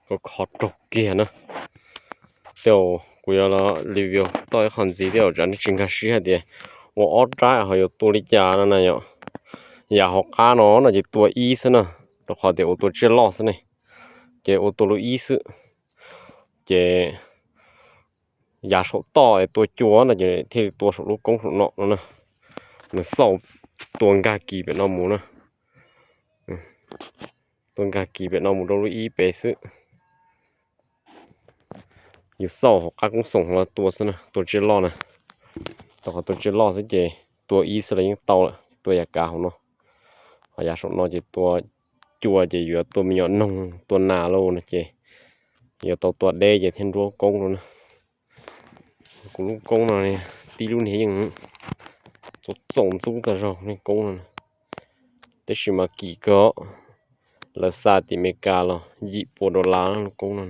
Khov khov raug kiag na. Tej zaum kuv yuav los review tau ib qho ntxiv, tej zaum tsam nej tsis nkag siab hais tias ua ob rab ho yuav tua li cas no na yom. Yav hauv qab no no ces tua ib xwb na, rau qhov tias ua tua tsiaj loj xwb ne, ces ua tua lub ib xwb. Ces yav saum toj es tua cua no ces thiaj li tua saum lub koob saum no no na. Nws xauj tua nkag kis pem no mus na. Tua nkag kis pem no mus rau lub ib pem xwb. Yus xauj hauv qab koob xoom hauv tua xwb na, tua tsiaj loj na. Rau qhov tua tsiaj loj xwb ces tua ib xwb los yeej tau lawm, tua yav kav hauv no. Ho yav saum no ces tua cua ces yuav tua me nyuam noog tua nas lauj no ces yuav tau tua deb ces thiaj nruab koob no na. Kuv lub koob no tib lub niag yeej txaus ntxub tag zog lub koob no. Tab sis mas kim kawg, lawv xa tim Amelikas los yim pua dollar lub koob no.